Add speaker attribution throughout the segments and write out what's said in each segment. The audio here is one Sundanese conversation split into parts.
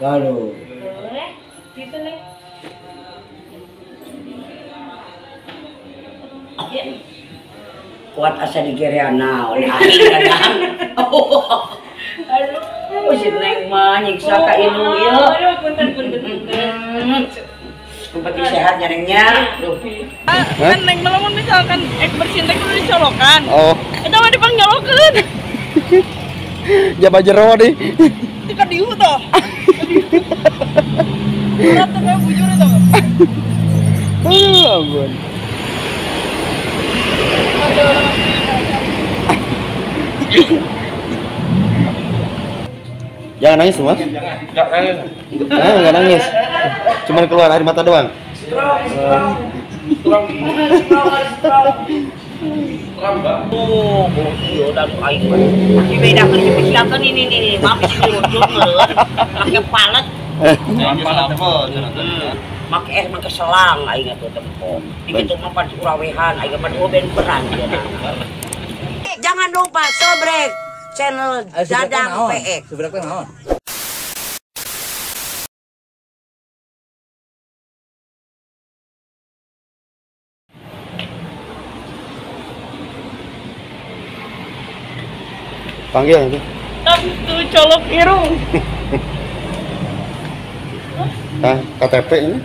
Speaker 1: Lalu.
Speaker 2: Boleh, gitu nih. Ya.
Speaker 1: Kuat asa digerean naon aing kadang. Aduh, si Neng mah nyiksa ka indung ieu.
Speaker 2: Aduh, punten punten punten.
Speaker 1: Penting sehat nya Nengnya. Duh.
Speaker 2: Kan Neng mah lamun misalkan ek bersin teh kudu dicolokan.
Speaker 3: Oh.
Speaker 2: Eta mah dipangnyolokeun.
Speaker 3: Jaba jero deh.
Speaker 2: Itu ka dieu tah. Berat tuh kayak bujur itu.
Speaker 3: Aduh, ampun. Jangan nangis semua.
Speaker 4: Enggak nangis.
Speaker 3: Enggak nangis. Cuman keluar air mata doang.
Speaker 1: Strong, strong. Strong, strong. Oh, iya dan aing. Dibedakeun dipesiakeun ini nih, maaf sih diujung leuh. Make palet.
Speaker 4: Palet apa?
Speaker 1: Make es make selang aing atuh tempo. Dikitu mah pan urawehan aing mah ben perang dia. Jangan lupa sobrek channel Dadang PX.
Speaker 5: Sobrek teh naon?
Speaker 3: Panggil itu.
Speaker 2: Tuh colok irung.
Speaker 3: Nah, KTP ini.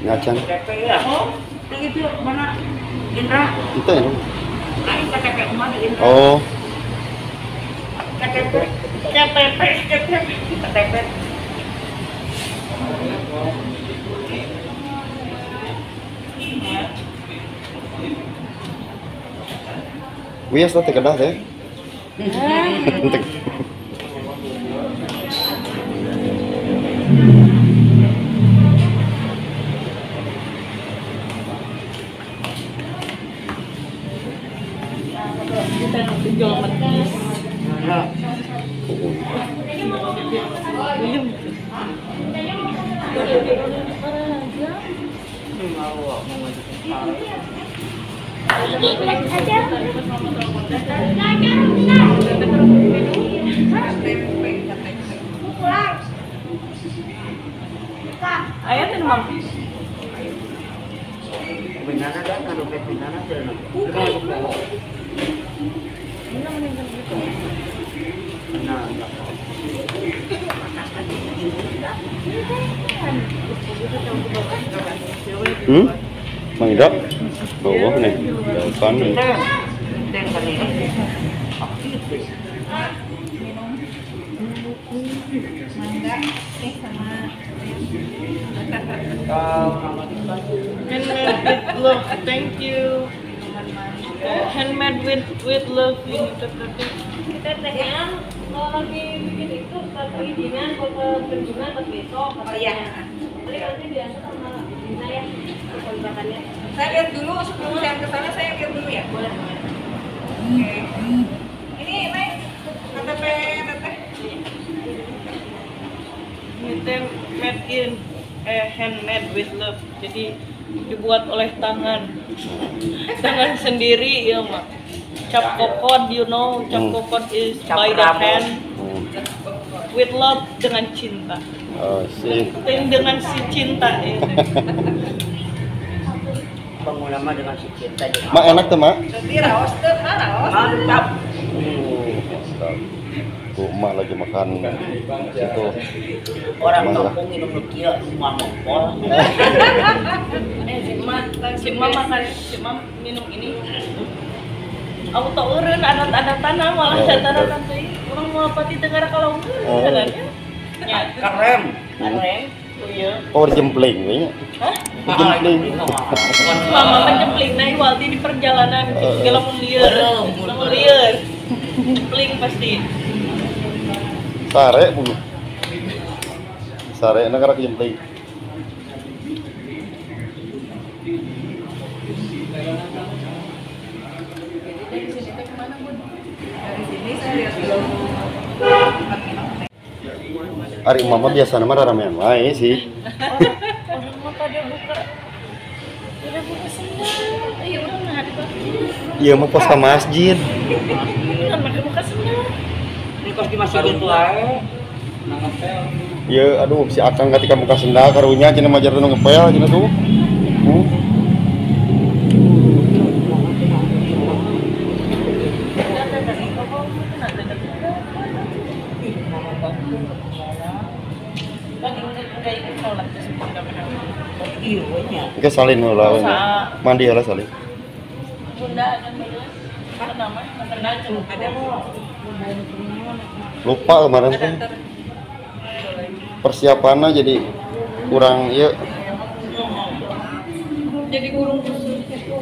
Speaker 3: Ngacan.
Speaker 1: KTP ya. Oh, yang itu mana? Indra.
Speaker 3: Itu ya.
Speaker 1: Lain KTP mana Indra?
Speaker 3: Oh.
Speaker 1: KTP. KTP, KTP, KTP.
Speaker 3: Wias teh kedah teh.
Speaker 2: Ayah tuh mam.
Speaker 1: Binana kan kalau binana tidak.
Speaker 3: Mang Indra, bawah nih, jauhkan nih.
Speaker 2: Handmade with love, thank you. Handmade with love ini teteh.
Speaker 6: Kita tehnya kalau lagi bikin itu perizinan, kalau kunjungan buat besok. Oh iya. Nanti biasa sama Dina ya kontrakannya.
Speaker 7: Saya lihat dulu sebelum saya ke sana, saya lihat dulu ya.
Speaker 6: Boleh.
Speaker 7: Oke. Ini Neng KTP teteh.
Speaker 2: Ini teh made in handmade with love. Jadi dibuat oleh tangan. Tangan sendiri ya, Mak. Cap kokod, you know, cap kokod is cap by the hand. With love, dengan cinta.
Speaker 3: Oh, sih.
Speaker 2: Dengan si cinta ini.
Speaker 1: Bangun lama dengan si cinta.
Speaker 3: Mak enak tuh, Mak.
Speaker 7: Nanti raos tuh, Mak raos.
Speaker 1: Mantap.
Speaker 3: Mantap. Tuh, Mak lagi makan itu.
Speaker 1: Orang kampung minum kia semua mongkol.
Speaker 2: Si Mak makan, si Mak minum ini. Aku tak urun adat-adat tanah malah adat-adat teh. Urang mau pati tenggara kalau urun ya.
Speaker 1: Keren.
Speaker 2: Keren. Iya.
Speaker 3: Oh, jempling kayaknya.
Speaker 2: Hah?
Speaker 3: Jempling.
Speaker 2: Mama mah jempling nah walti di perjalanan segala mun lieur. Lamun lieur. Jempling pasti.
Speaker 3: Sare bu. Sare enak karena jempling.
Speaker 7: Dari sini ke mana, Bun? Dari sini saya lihat dulu.
Speaker 3: Ari mama biasa nama ramean wae sih.
Speaker 2: Orang mah pada buka. Udah buka sendal. Iya, orang mah ada masjid.
Speaker 3: Iya, mah pos ke masjid.
Speaker 2: Kan make buka sendal.
Speaker 1: Ini kos di masjid itu wae.
Speaker 3: Ya aduh si Akang ketika muka sendal karunya cenah majar nu ngepel cenah tuh. Oke salin lah, mandi lah salin.
Speaker 2: Bunda
Speaker 3: lupa kemarin tuh persiapannya jadi kurang ya.
Speaker 2: Jadi kurang khusus itu.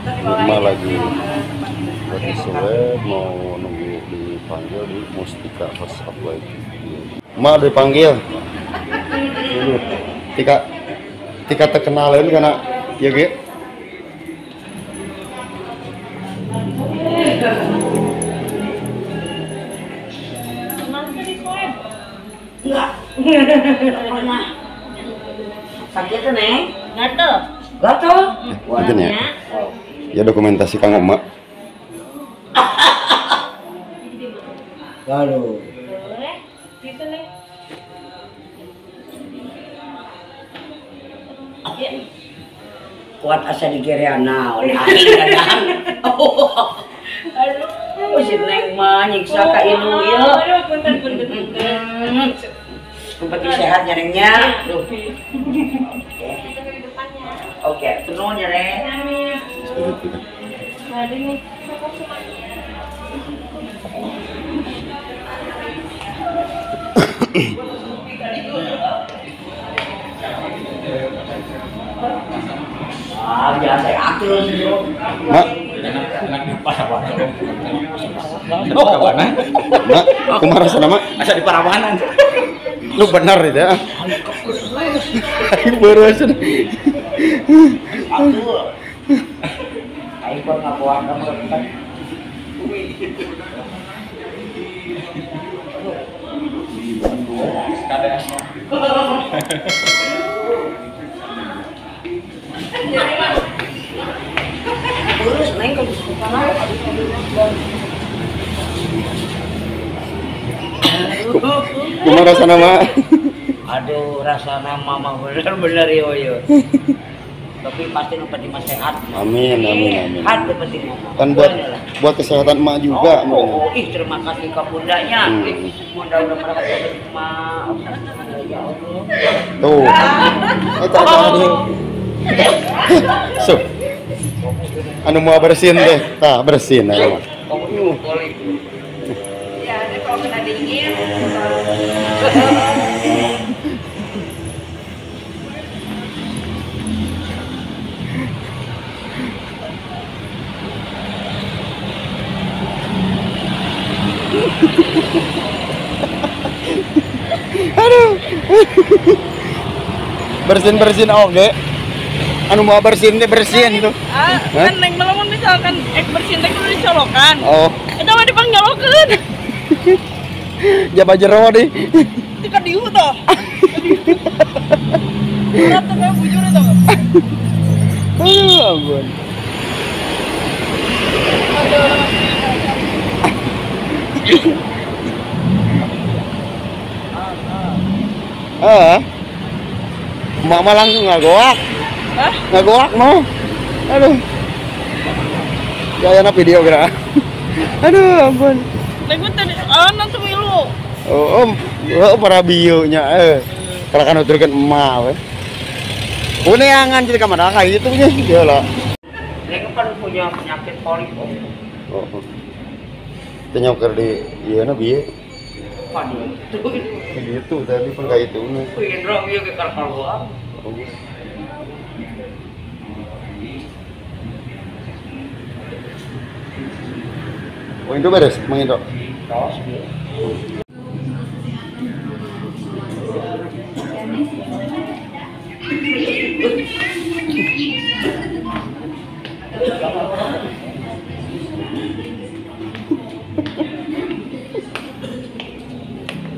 Speaker 3: Lima lagi buat swab mau nunggu dipanggil di Mustika First Apply. Ma dipanggil. Tika tika terkenalin karena ya ge.
Speaker 1: Enggak. Pernah. Sakit tuh, Neng?
Speaker 2: Gatel.
Speaker 1: Gatel?
Speaker 3: Mungkin ya. Ya dokumentasi Kang Oma.
Speaker 1: Lalu.
Speaker 6: Boleh? Gitu, Neng.
Speaker 1: Ya. Kuat asa digereana oleh aing dadang. Aduh, si Neng mah nyiksa ka indung ieu.
Speaker 2: Aduh, punten punten punten.
Speaker 1: Penting sehat ya Nengnya. Duh. Oke, nuhun ya Neng.
Speaker 6: Amin.
Speaker 1: Ah, biasa atur sih.
Speaker 3: Mak, Mak, kumaha rasana Mak?
Speaker 4: Asa di Parawanan.
Speaker 3: Lu benar itu ya. Aing berusan.
Speaker 1: Atur. Aing kok ngakuan kamu kan. Urus Neng kalau
Speaker 3: kumaha rasana Mak?
Speaker 1: Aduh, rasana mama bener-bener yo yo. Tapi pasti nu penting mah sehat.
Speaker 3: Amin amin amin.
Speaker 1: Sehat nu penting mah.
Speaker 3: Kan buat kesehatan emak juga.
Speaker 1: Oh, ih terima kasih ke bundanya. Bunda udah merawat emak. Ya Allah.
Speaker 3: Tuh. Eta tadi. So. Anu mau bersin deh. Tah, bersin anu mah.
Speaker 7: Ya, ini kalau kena dingin.
Speaker 3: Aduh. Bersin-bersin oge. Anu mau bersin teh bersin tuh.
Speaker 2: Ah, kan neng melamun misalkan ek bersin teh kudu dicolokan.
Speaker 3: Oh.
Speaker 2: Eta mah dipanggalokeun.
Speaker 3: Jaba jero deh.
Speaker 2: Itu kan diu toh. Berat tuh kayak bujur toh.
Speaker 3: Aduh, ampun. Ah. Mama langsung ngagoak.
Speaker 2: Hah?
Speaker 3: Ngagoak mah. Aduh. Gayana video geura. Aduh, ampun.
Speaker 2: Lagi tadi nanti milu.
Speaker 3: Oh, oh, para bionya eh. Karena kan nuturkeun emak we. Kuneangan jadi ka mana ka itu nya dia lah.
Speaker 1: Mereka kan punya penyakit polip.
Speaker 3: Oh. Teu nyoker di ieu na bieu.
Speaker 1: Waduh.
Speaker 3: Gitu tadi pun ka itu na.
Speaker 1: Indra ieu ke karkalua.
Speaker 3: Oh, itu beres, Mang Indro.
Speaker 1: Tos bieu.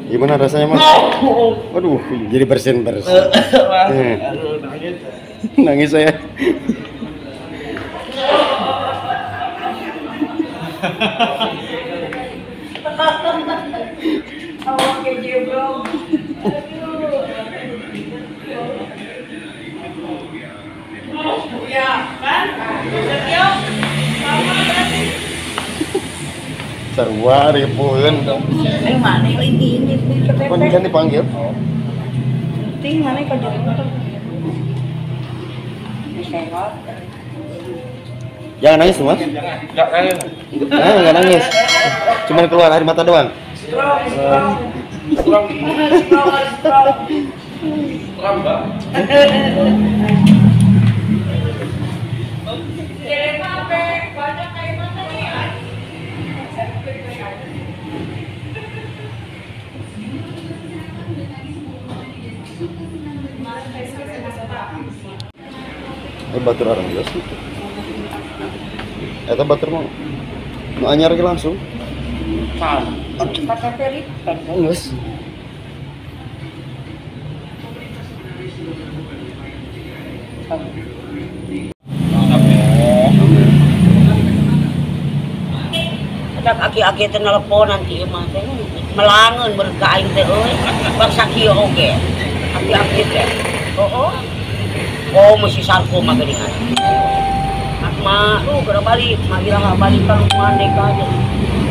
Speaker 3: Gimana rasanya, Mas? Aduh, jadi bersin-bersin. Nangis saya.
Speaker 1: Awak kejeblok.
Speaker 2: Ya kan? Setio sama berarti.
Speaker 3: Sarua ribuan.
Speaker 1: Eh mana ini
Speaker 3: kan kan dipanggil.
Speaker 1: Penting mana kerja
Speaker 3: Jangan nangis, Mas.
Speaker 4: Enggak nangis.
Speaker 3: Enggak nangis. Cuman keluar air mata doang.
Speaker 2: Strong, strong. Strong, strong.
Speaker 4: Strong, Mbak.
Speaker 2: Banyak air mata nih.
Speaker 3: Batur orang jelas gitu. Eta batur mau nu anyar ge langsung. Geus.
Speaker 1: Eta aki-aki teh nelpon nanti mah teh melangeun berka aing teh euy. Bangsa kieu oge. Aki-aki teh. Oh. Oh, mesti sarko mah geuningan. Ma, lu geura balik, mah iraha balik ka rumah deka aja.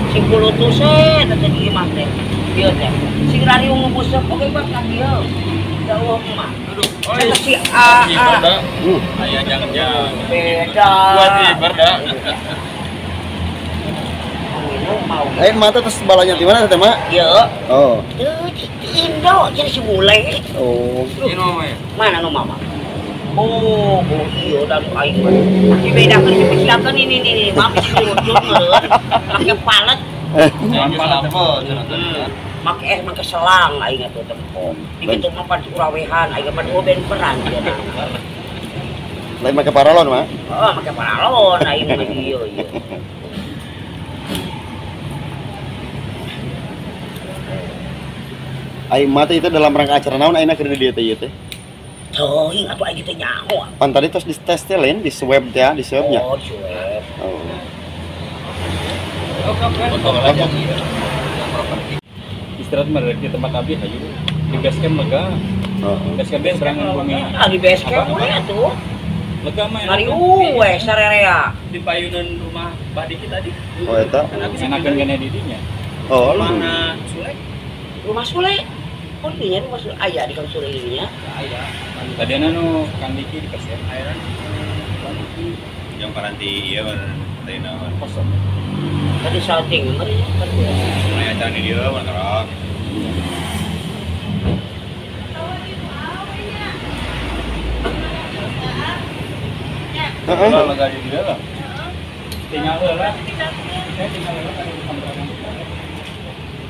Speaker 1: Sing kulutus teh di imah teh. Ieu teh. Sing rariung nu busep oge bang ka dieu. Jauh mah.
Speaker 4: Aduh, oh
Speaker 1: si A.
Speaker 4: Aya jangan-jangan.
Speaker 1: Beda.
Speaker 4: Buat ibarda.
Speaker 3: Lain mata terus balanya di mana teh, Mak?
Speaker 1: Ieu.
Speaker 3: Oh.
Speaker 1: Teu di Indo jadi si bule.
Speaker 3: Oh.
Speaker 1: Mana nu mama? Oh, iya dan aing mah. Dibedakeun dipesiakeun ini nih, mami si lucu meureun. Make palet. Make make selang aing atuh tempo. Dikitu mah pan urawehan aing mah ben peran dia.
Speaker 3: Lain make paralon mah?
Speaker 1: Heeh, make paralon aing mah ieu ieu.
Speaker 3: Aing mah teh itu dalam rangka acara naon aing keur di dieu teh ieu teh?
Speaker 1: Teuing atuh aing teh nyaho.
Speaker 3: Pan tadi tos di tes teh lain di swab teh, di swabnya.
Speaker 1: Oh, di swab.
Speaker 3: Oh.
Speaker 5: Istirahat mah di tempat abdi hayu. Di base camp lega.
Speaker 3: Heeh.
Speaker 5: Base camp serangan bumi.
Speaker 1: Ah, di base camp we atuh.
Speaker 5: Lega mah.
Speaker 1: Mari we sarerea.
Speaker 5: Di payunan rumah Bah Diki tadi.
Speaker 3: Oh, eta.
Speaker 5: Enakeun gane di dinya.
Speaker 3: Oh,
Speaker 5: rumah Sule.
Speaker 1: Rumah Sule. Oh, dinya rumah Sule aya di Kang Sule nya.
Speaker 5: Aya. Tadiana nu Kang Diki di pasien airan.
Speaker 4: Yang paranti ieu tadi naon?
Speaker 5: Kosong.
Speaker 1: Tadi salting meureun.
Speaker 4: Aya acara di dieu mah terok.
Speaker 3: Heeh.
Speaker 5: Lega di dieu lah. Tinggal heula. Saya tinggal heula kan di kontrakan.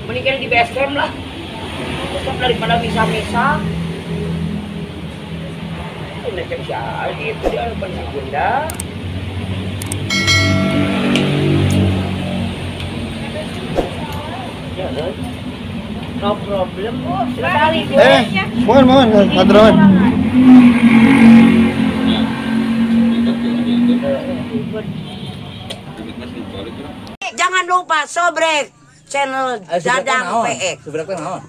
Speaker 1: Mendingan di base camp lah. Tetap daripada bisa-bisa. Ini macam si Aldi itu dia bunda. Ya, no problem. Oh, sekali.
Speaker 3: Mohon, patron.
Speaker 1: Jangan lupa sobrek channel Dadang PX.
Speaker 5: Sobrek naon?